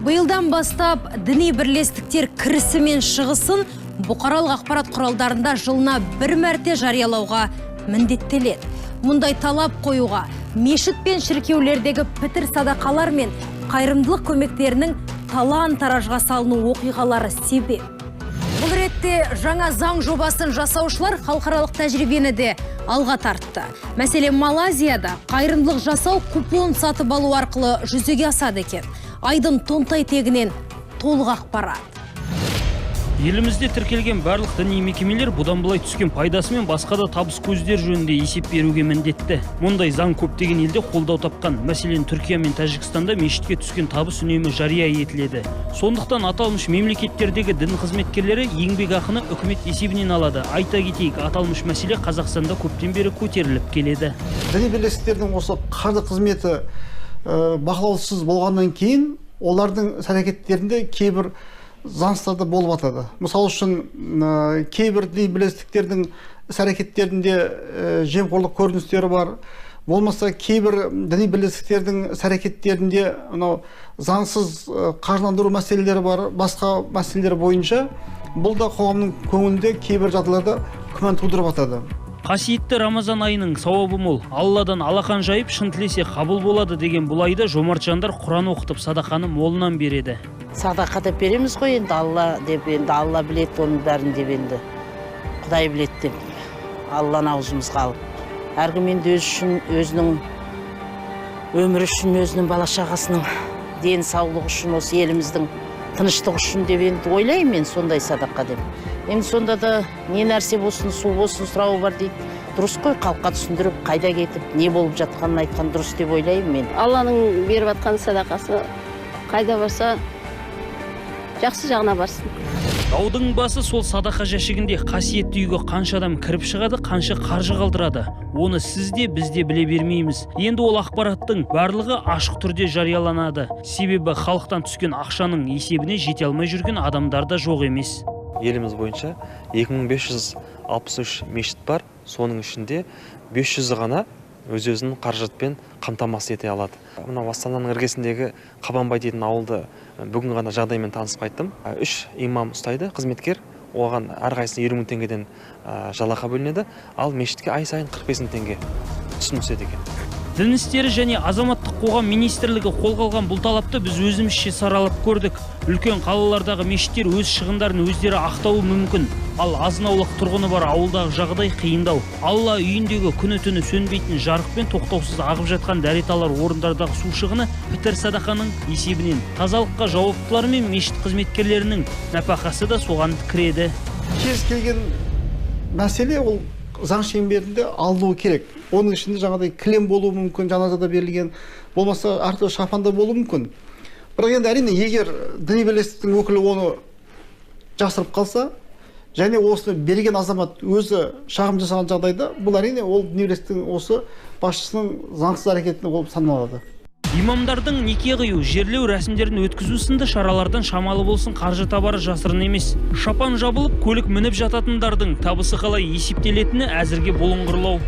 Биылдан бастап діни бірлестіктер кірісі мен шығысын бұқаралық ақпарат құралдарында жылына бір мәрте жариялауға міндеттеледі. Мұндай талап қоюға мешіт пен шіркеулердегі пітір садақалар мен қайырымдылық көмектерінің талан-таражға салыну оқиғалары себеп. Бұл ретте жаңа заң жобасын жасаушылар халықаралық тәжірибені де алға тартты. Мәселен, Малайзияда қайырымдылық жасау купон сатып алу арқылы жүзеге асады екен. Айдын Тонтай тегінен толық ақпарат. Елімізде тіркелген барлық діни мекемелер бұдан былай түскен пайдасы мен басқа да табыс көздері жөнінде есеп беруге міндетті. Мұндай заң көптеген елде қолдау тапқан. Мәселен, Түркия мен Тәжікстанда мешітке түскен табыс үнемі жария етіледі. Сондықтан аталмыш мемлекеттердегі дін қызметкерлері еңбек ақыны үкімет есебінен алады. Айта кетейік, аталмыш мәселе Қазақстанда көптен бері көтеріліп келеді. Діни бірлестіктердің осы қаржы қызметі бақылаусыз болғаннан кейін олардың іс әрекеттерінде кейбір заңсыздар да болып жатады. Мысалы үшін, кейбір діни бірлестіктердің іс әрекеттерінде жемқорлық көріністері бар. Болмаса кейбір діни бірлестіктердің іс әрекеттерінде мынау заңсыз қаржыландыру мәселелері бар, басқа мәселелер бойынша бұл да қоғамның көңілінде кейбір жағдайларда күмән тудырып жатады. Қасиетті Рамазан айының сауабы мол. Алладан алақан жайып, шын тілесе қабыл болады деген бұл айда жомарт жандар Құран оқытып, садақаны молынан береді. Садақа деп береміз ғой енді, Алла деп, енді Алла біледі оның бәрін деп, енді Құдай біледі деп Алланы аузымызға алып. Әркім енді өзі үшін, өзінің өмірі үшін, өзінің бала шағасының денсаулығы үшін, осы еліміздің тыныштығы үшін деп енді ойлаймын мен сондай садақа деп. Енді сонда да не нәрсе болсын, су болсын, сұрауы бар дейді. Дұрыс қой, халыққа түсіндіріп, қайда кетіп, не болып жатқанын айтқан дұрыс деп ойлаймын мен. Алланың беріп жатқан садақасы қайда барса, жақсы жағына барсын. Даудың басы сол садақа жәшігінде. Қасиетті үйге қанша адам кіріп шығады, қанша қаржы қалдырады. Оны сіз де, біз де біле бермейміз. Енді ол ақпараттың барлығы ашық түрде жарияланады. Себебі халықтан түскен ақшаның есебіне жете алмай жүрген адамдар да жоқ емес. Еліміз бойынша 2563 мешіт бар, соның ішінде 500-і ғана өз-өзін қаражатпен қамтамасыз ете алады. Мынау Астананың іргесіндегі Қабанбай дейтін ауылды бүгін ғана жағдаймен танысып қайттым. 3 имам ұстайды, қызметкер, оған әрқайсысына 50 мың теңгеден жалақы бөлінеді, ал мешітке ай сайын 45 мың теңге түсім түседі екен. Дін істері және азаматтық қоғам министрлігі қолға алған бұл талапты біз өзімізше саралап көрдік. Үлкен қалалардағы мешіттер өз шығындарын өздері ақтауы мүмкін. Ал азын-аулақ тұрғыны бар ауылдағы жағдай қиындау. Алла үйіндегі күні-түні сөнбейтін жарық пен тоқтаусыз ағып жатқан дәрет алар орындардағы су шығыны пітір садақаның есебінен. Тазалыққа жауаптылар мен мешіт қызметкерлерінің нәпақасы да соған кіреді. Кез келген мәселе ол заң шеңберінде алынуы керек. Оның ішінде жаңағыдай кілем болуы мүмкін, жаназада берілген, болмаса әртүрлі шапанда болуы мүмкін. Бірақ енді әрине, егер діни бірлестіктің өкілі оны жасырып қалса, және осыны берген азамат өзі шағым жасаған жағдайда, бұл әрине ол діни бірлестіктің осы басшысының заңсыз әрекетіне болып саналады. Имамдардың неке қию, жерлеу рәсімдерін өткізу сынды шаралардан шамалы болсын қаржы табары жасырын емес. Шапан жабылып, көлік мініп жататындардың табысы қалай есептелетіні әзірге бұлыңғырлау.